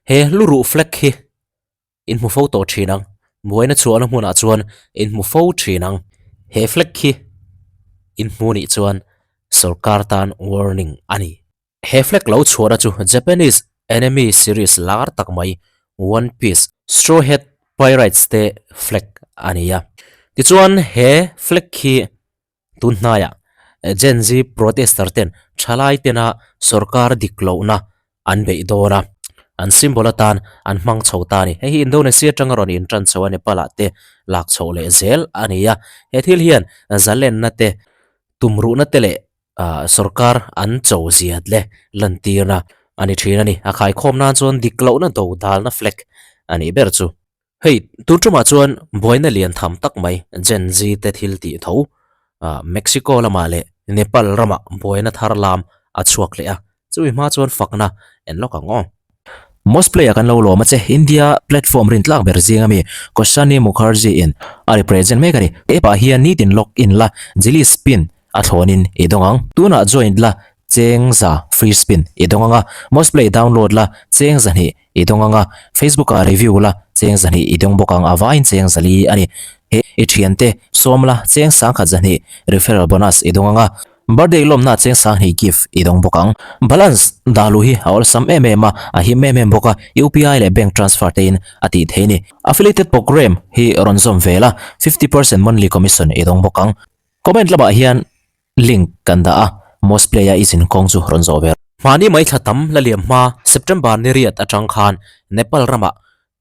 He luruh flag hi in hmu fo tawh thin ang, buaina chhuahna hmunah chuan in hmu fo thin ang. He flag hi in hmu nih chuan sorkar tan warning a ni. He flag lo chhuahna chu Japanese anime series lar tak mai One Piece, Straw Hat Pirates te flag a ni a. Tichuan he flag hi tun hnaiah Gen Z protester ten thalai tena sorkar dik lohna an beih dawn a, an symbol atan an hmang chho ta a ni. Hei hi Indonesia atanga rawn intan chho a Nepal ah te lak chhoh leh zel a ni a. He thil hian zalenna te, tumruhna te leh ah sorkar an cho ziat le lantirna a ni thin a ni. A khaikhawm nan chuan dik lohna do dalna flag a nih ber chu. Hei tun tumah chuan buaina lian tham tak mai Gen Z te thil tih tho ah Mexico lamah leh Nepal ramah buaina thar lam a chhuak leh a, chumi hma chuan fakna en lawk ang aw. Mosplay-a kan lo lawm a che, India platform rintlak ber zing ami Koshani Mukherjee in a represent mek a ni. App-ah hian nitin log in la, Jili spin a thlawnin i dawng ang. Tunah join la, cheng za free spin i dawng ang a, Mosplay download la, cheng zahnih i dawng ang a, Facebook-ah review la, cheng zahnih i dawng bawk ang, a vaiin cheng zali a ni. He i thiante sawm la, cheng sangkhat zahnih referral bonus i dawng ang a. Birthday lawmna cheng sanghnih gift i dawng bawk ang. Balance dah luh hi a awlsam em em a, a him em em bawk a, UPI leh bank transfer te in a tih theih a ni. Affiliated program hi rawn zawm ve la, 50% monthly commission i dawng bawk ang. Comment lamah hian link kan dah a, Most Play a i zin kawng chu rawn zawh ve. Hmani mai thla tam la liam hma September ni riat atang khan Nepal ramah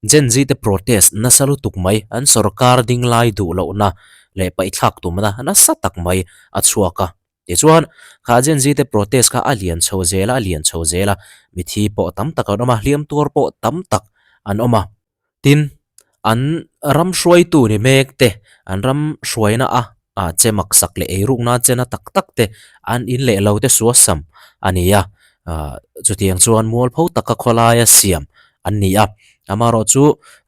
Gen Z te protest nasa lutuk mai an sorkar ding lai duh lohna leh paihthlak tumna nasa tak mai a chhuak a. Tichuan, kha Gen Z te protest kha a lian chho zel a, a lian chho zel a, mithi pawh tam tak an awm a, hliam tuar pawh tam tak an awm a. Tin, an ram hruaitu ni mek te, an ram hruaina a a che maksak leh eirukna chena tak tak te an in leh lo te suasam a ni a, ah chutiang chuan mualpho taka khawlaia siam an ni a, amaherawh chu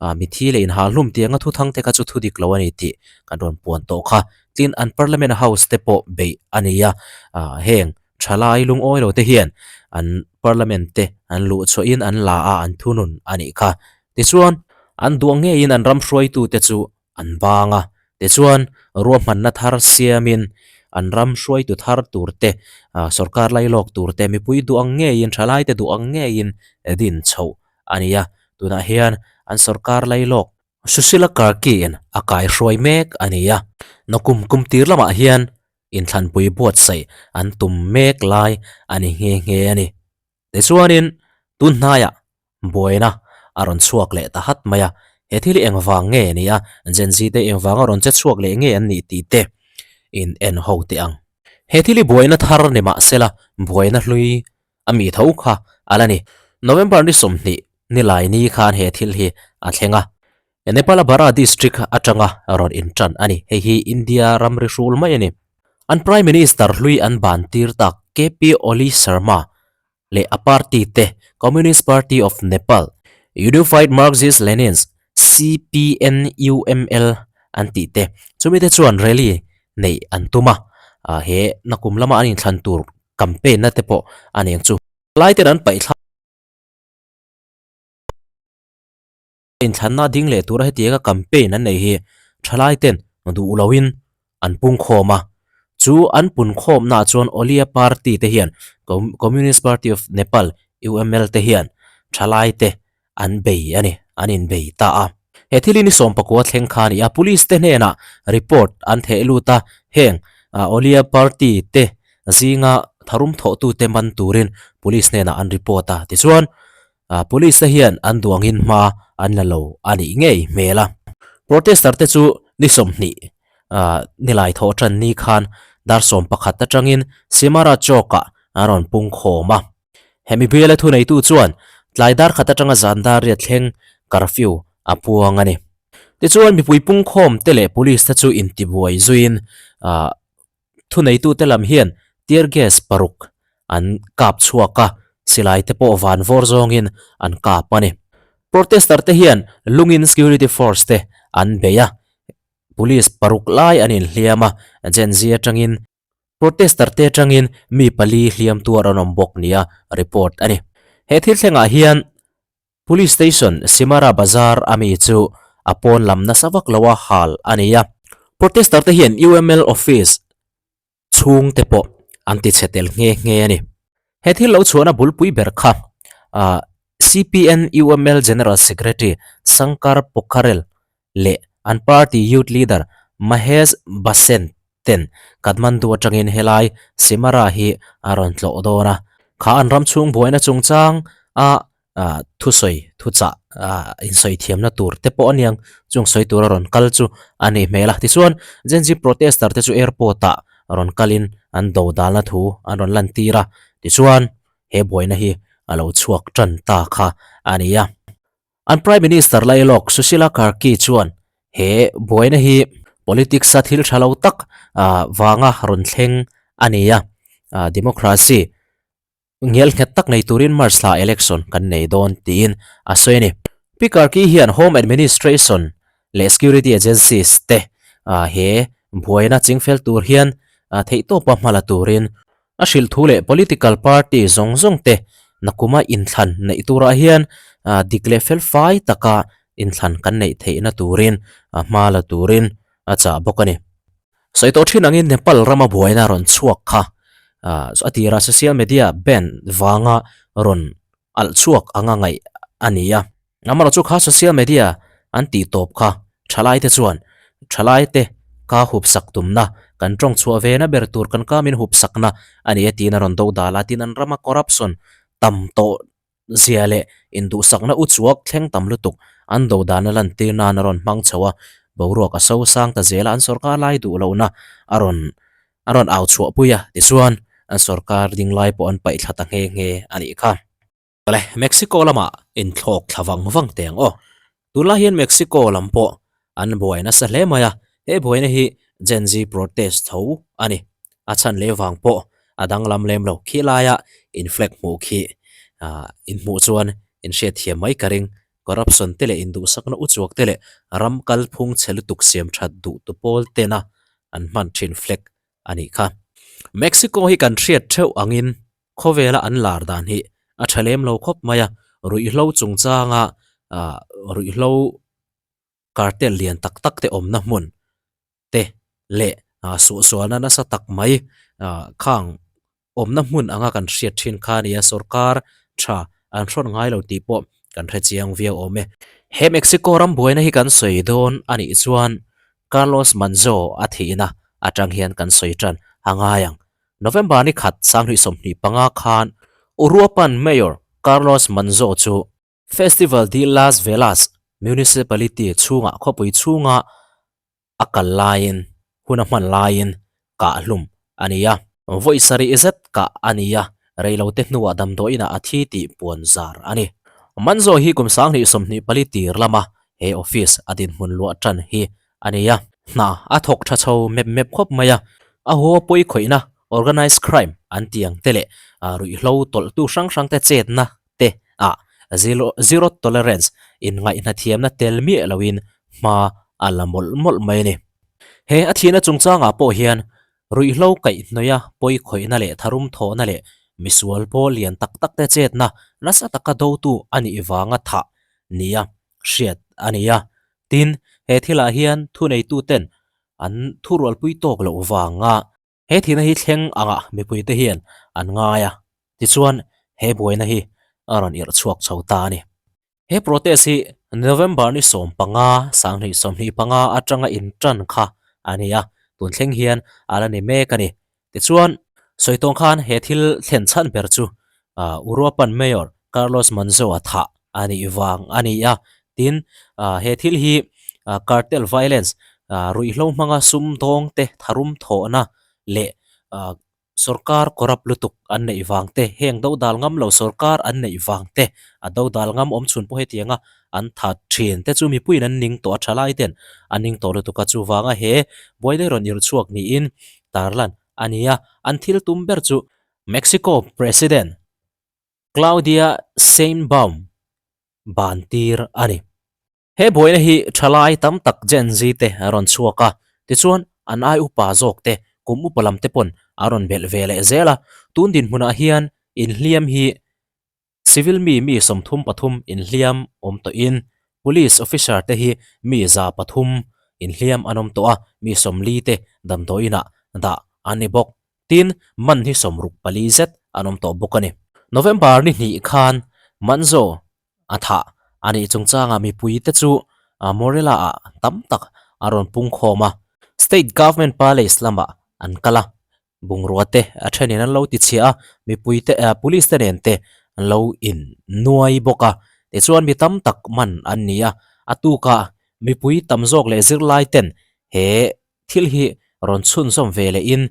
ah mithi leh inhah hlum tianga thuthang te kha chu thu dik lo a ni tih kan rawn puan tawh kha. Tin, an Parliament House te pawh beih a ni a, ah heng thalai lungawi lo te hian an Parliament te an luh chhuahin an la a, an thunun a nih kha. Tichuan, an duah ngeiin an ram hruaitute chu an bang a, tichuan ruahmanna thar siamin an ram hruaitu thar tur te, sorkar lailawk tur te mipui duh ang ngeiin, thalaite duh ang ngeiin din chhoh a ni a, tunah hian an sorkar lailawk Sushila Karki-in a kaihruai mek a ni a, nakum kum tir lamah hian inthlanpui buatsaih an tum mek lai a ni nghe nghe a ni. Tichuanin tun hnaiah buaina a rawn chhuak leh ta hat mai a, he thil hi engvang nge ni a, Gen Z te engvanga rawn che chhuak leh nge an nih tih te in en ho teh ang. He thil hi buaina thar ni mah sela buaina hlui a mi tho kha a la ni. November ni 20 nilai ni khan he thil hi a thleng a, Nepal-a Bara district atanga rawn intan a ni. Hei hi India ramri hrul mai a ni. An Prime Minister hlui an ban tir tak KP Oli Sharma leh a party te Communist Party of Nepal, Unified Marxist Leninist, CPN-UML, an tih te chumi te chuan rally neih an tum a, he nakum lama an inthlan tur campaign na te pawh a ni ang chu. Lai ten an paih thlak. Inthlanna ding leh tura hetianga campaign an nei hi thalai ten duh loin an pungkhawm a, chu an punkhawmnaah chuan Olia party te hian Communist Party of Nepal, UML, te hian thalai te an bei a ni, an inbei ta a. He thil hi ni sawmpakua thleng kha a ni a, police te hnenah report an theh lut a, heng Olia party te zinga tharum thawhtute man turin police hnenah an report a, tichuan Police te hian an duangin hma an la lo a nih ngei hmel a. Protester te chu ni 20 nilai thawh tan ni khan dar 11 atangin Simara Chowk-ah an rawn pung khawm a. Hemi biala thuneitu chuan tlai dar khat atanga zan dar riat thleng curfew a puang a ni. Tichuan mipui pungkhawm te leh police te chu intibuai zuiin Thuneitute lam hian tear gas paruk an kap chhuak a, silai te pawh van vawr zawngin an kap a ni. Protester te hian lungin security force te an bei a, police paruk lai an inhliam a, Gen Z atangin protester te atangin mi pali hliam tuar an awm bawk nia report a ni. He thil thlengah hian. Police Station Simara Bazar a mi chu a pawn lam nasa vak loa hal a ni a. Protester te hian UML office chhung te pawh an ti chhe tel nghe nghe a ni. He thil lo chhuahna bulpui ber kha CPN-UML General Secretary Shankar Pokharel leh an party youth leader Mahesh Basent ten Kathmandu atangin helai Simara hi a rawn tlawh dawn a. Kha an ram chhung buaina chungchang a thusawi thuchah insawi thiamna tur te pawh a niang chung sawi tura rawn kal chu a nih hmel a. Tichuan Gen Z protester te chu airport ah rawn kalin an do dalna thu an rawn lantir a. Tichuan he buaina hi a lo chhuak tan ta kha a ni a. An Prime Minister lailawk Sushila Karki chuan he buaina hi politics a thil tha lo tak vanga rawn thleng a ni a, democracy ngial nghet tak nei turin March thla election kan nei dawn tiin a sawi a ni. Pi Karki hian Home Administration leh Security Agencies te he buaina chingfel tur hian theihtawpa hma la turin A hrilh thu leh political party zawng zawng te nakuma inthlan neih turah hian dik leh fel fai taka inthlan kan neih theihna turin hma la turin a chah bawk a ni. Sawi tawh thin angin Nepal rama buaina rawn chhuak kha a tirah social media ban vanga rawn alh chhuak anga ngaih a ni a. Amaherawh chu kha social media an tih tawp kha thalaite chuan thalaite ka hupsak tumna, kan tawng chhuah ve na ber tur kan ka min hupsakna a ni a tiin a rawn do dal a, tin an rama corruption tam tawh zia leh induhsakna u chuak thleng tam lutuk an do dana lantir nan a rawn hmang chho a, boruak a so sang ta zel a, an sorkar lai duh lohna a rawn a rawn au chhuah pui a, tichuan an sorkar ding lai pawh an paih thla ta nghe nghe a nih kha. Awle, Mexico lamah inthlawk thla vang vang teh ang aw. Tunlai hian Mexico lam pawh an buai nasa hle mai a, he buaina hi Gen Z protest tho a ni. A chhan leh vang pawh a danglam lem lo. Khi laia in flag hmuh khi in hmuh chuan in hriatthiam mai ka ring. Corruption te leh induhsakna uchuak te leh ram kalphung chhe lutuk siam that duh tu pawl tena an hman thin flag a nih kha. Mexico hi kan hriat theuh angin Khawvela an lar dan hi a tha lem lo khawp mai a, ruihhlo chungchanga ah ruihhlo cartel lian tak tak te awmna hmun te leh ah suahsualna nasa tak mai ah khang awmna hmun anga kan hriat thin kha a ni a, sorkar tha an hrawn ngai lo tih pawh kan hre chiang viau awm e. He Mexico ram buaina hi kan sawi dawn a nih chuan Carlos Manzo a thihna atang hian kan sawi tan a ngai ang. November ni khat 2025 khan Uruapan Mayor Carlos Manzo chu Festival de las Velas Municipality chhungah khawpui chhunga a kal laiin hun a hman laiin kah hlum a ni a. Vawi sarih zet kah a ni a, reilote hnuah damdawiinah a thi tih puan zar a ni. Manzo hi kum 2024 tir lama he office a dinhmun luah tan hi a ni a. Hna a thawk tha chho mep mep khawp mai a, a haw pawi khawihna, organised crime, an ti ang te leh ruihhlo tawlhtu hrang hrang te chetna te ah zero tolerance inngaihna thiamna tel miah loin hma a la mawlh mawlh mai a ni. He a thihna chungchangah pawh hian ruihhlo kaihhnawih a pawi khawihna leh tharum thawhna leh misual pawl lian tak tak te chetna nasa taka dotu a nih vanga thah nia hriat a ni a. Tin, he thilah hian thuneituten an thurualpui tawk loh vanga he thihna hi thleng angah mipuite hian an ngai a, tichuan he buaina hi a rawn irh chhuak chho ta a ni. He protest hi November ni 15, 2025 atanga intan kha a ni a, tun thleng hian a la ni mek a ni. Tichuan, sawi tawng khan he thil thlen chhan ber chu Uruapan Mayor Carlos Manzo-a thah a nih vang a ni a. Tin, he thil hi cartel violence, ruihhlo hmanga sumdawng te tharum thawhna leh sorkar corrupt lutuk an neih vang te, heng dodal ngam lo sorkar an neih vang te, a dodal ngam awm chhun pawh hetianga an that thin te chu mipuiin an ning tawh a, thalai ten an ning tawh lutuk a, chuvanga he buaina rawn irh chhuak niin tarlan a ni a, an thil tum ber chu Mexico President Claudia Sheinbaum ban tir a ni. He buaina hi thalai tam tak Gen Z te a rawn chhuak a, tichuan an ai upa zawk te, kum upa lam te pawn a rawn belh ve leh zel a, tun dinhmunah hian inhliam hi. Civil mi mi 33 inhliam awm tawhin Police officer te hi mi 300 inhliam an awm tawh a, mi 40 te damdawiinah dah an ni bawk. Tin, man hi 64 zet an awm tawh bawk a ni. November ni hnih khan Manzo a thah a nih chungchangah mipui te chu Morela ah tam tak a rawn pungkhawm a, State Government Palace lamah an kal a, Bungrua te a thenin an lo ti chhiah a, mipui te eh police te nen te an lo in nuai bawk a, tichuan mi tam tak man an ni a, a tukah mipui tam zawk leh zirlai ten he thil hi rawn chhunzawm ve leh in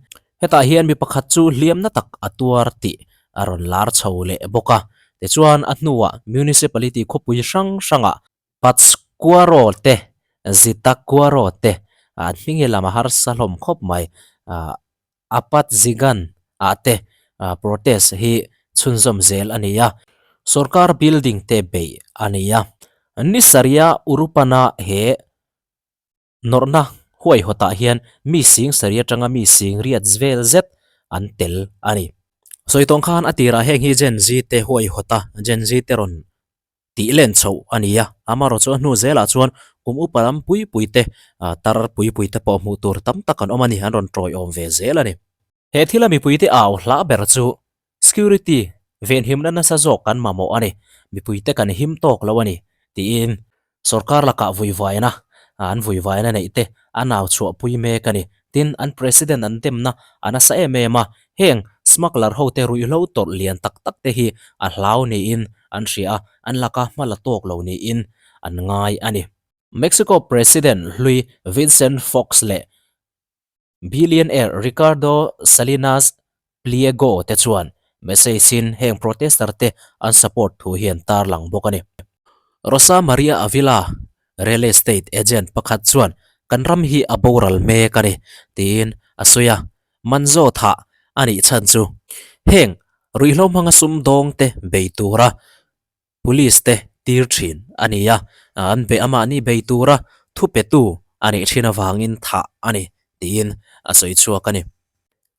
hetah hian mi pakhat chu hliamna tak a tuar tih a rawn lar chho leh bawk a, tichuan a hnuah municipality khawpui hrang hrangah Patskuaro te, Zitakuaro te, an hming hi lam a harsa hlawm khawp mai. Apatzigan ah te protest hi chhunzawm zel a ni a, sorkar building te beih a ni a. Ni sarih a Urupana he nawrhna huaihawtah hian mi 7000 atanga mi 80,000 vel zet an tel a ni. Sawi tawng khan a tirah heng hi Gen Z te huaihawta Gen Z te rawn tih len chhoh a ni a, amaherawh chu a hnu zelah chuan kum upa lam pui pui te tar pui pui te pawh hmuh tur tam tak an awm a ni, an rawn tawiawm ve zel a ni. He thila mipuite au hlah ber chu security venhimna nasa zawk kan mamawh a ni, mipuite kan him tawk lo a ni tiin sorkar lakah vuivaina an vuivaina neih te a nau chhuahpui mek a ni. Tin, an president an demna a nasa em em a, heng smuggler hote ruihhlo tawrh lian tak tak te hi a hlau niin an hria a, an laka hma la tawk lo niin an ngai a ni. Mexico President hlui Vincent Fox leh Billionaire Ricardo Salinas Pliego te chuan message in heng protester te an support thu hi an tarlang bawk a ni. Rosa Maria Avila, real estate agent pakhat chuan kan ram hi a boral mek a ni tiin a sawi a, Manzo thah a nih chhan chu heng ruihhlo hmanga sumdawng te bei tura Police te tir thin a ni a, an be amahni bei tura thupetu a nih thin avangin thah a ni tiin a sawi chhuak a ni.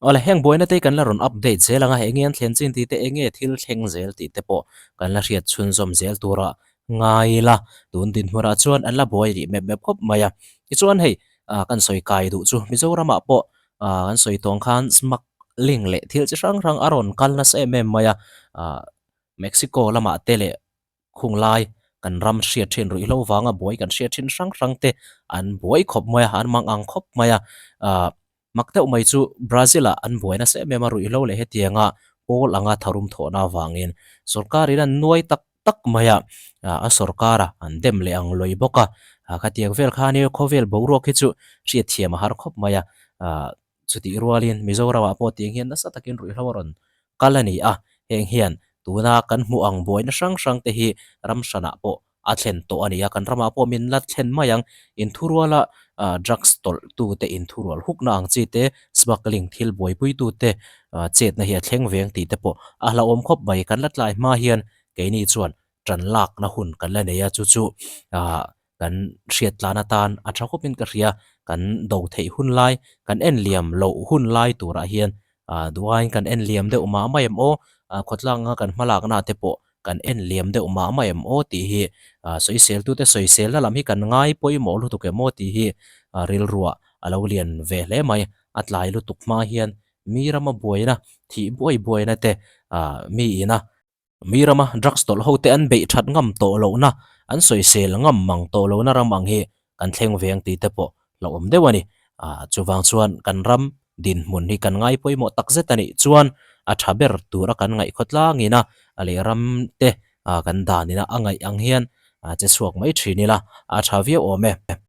Awle, heng buaina te kan la rawn update zel ang a, enge an thlen chin tih te, enge thil thleng zel tih te pawh kan la hriat chhunzawm zel tura ngai ila, tun dinhmunah chuan an la buai rih mep mep khawp mai a. Tichuan hei kan sawi kai duh chu Mizoramah pawh kan sawi tawng khan smuggling leh thil chi hrang hrang a rawn kal nasa em em mai a. Mexico lamah te leh khung lai kan ram hriat thin ruihhlo vanga buai kan hriat thin hrang hrang te an buai khawp mai a, an mang ang khawp mai a. Ahh mak deuh mai chu Brazil ah an buai nasa em em a, ruihhlo leh hetianga pawl anga tharum thawhna avangin sorkar in an nuai tak tak mai a, a sorkar a an dem leh ang lawi bawk a. Khatiang vel khan hi khawvel boruak hi chu hriatthiam a har khawp mai a, ahh Chutih rualin Mizoramah pawh tiang hian nasa takin ruihhlo a rawn kal a ni a, heng hian tuna kan hmuh ang buaina hrang hrang te hi ram hranah pawh a thlen tawh a ni a, kan ramah pawh min la thlen mai ang. Inthuruala drugs tawlh tute inthurual hukna ang chi te, smuggling thil buaipuitu te chetna hi a thleng veng tih te pawh a hlauhawm khawp mai. Kan la tlai hma hian keini chuan tan lakna hun kan la nei a, chu chu kan hriat tlan atan a tha khawpin ka hria, kan do theih hun lai, kan en liam loh hun lai turah hian duhaiin kan en liam deuh mah mai em aw, khawtlang anga kan hmalakna te pawh kan en liam deuh mah mai em aw tih hi sawisel tute sawiselna lam hi kan ngai pawimawh lutuk em aw tih hi rilruah a lo lian ve hle mai, a tlai lutuk hma hian mi rama buaina, thih buai buaina te mi ina. Mi rama drugs tawlh ho te an beih that ngam tawh lohna, an sawisel ngam mang tawh lohna ram ang hi kan thleng veng tih te pawh hlauhawm deuh a ni. Chuvang chuan kan ram dinhmun hi kan ngai pawimawh tak zet a nih chuan a tha ber tura kan ngaih khaw tlangin a, a leh ram te kan danin a ngaih ang hian che chhuak mai thin ila a tha viau awm e.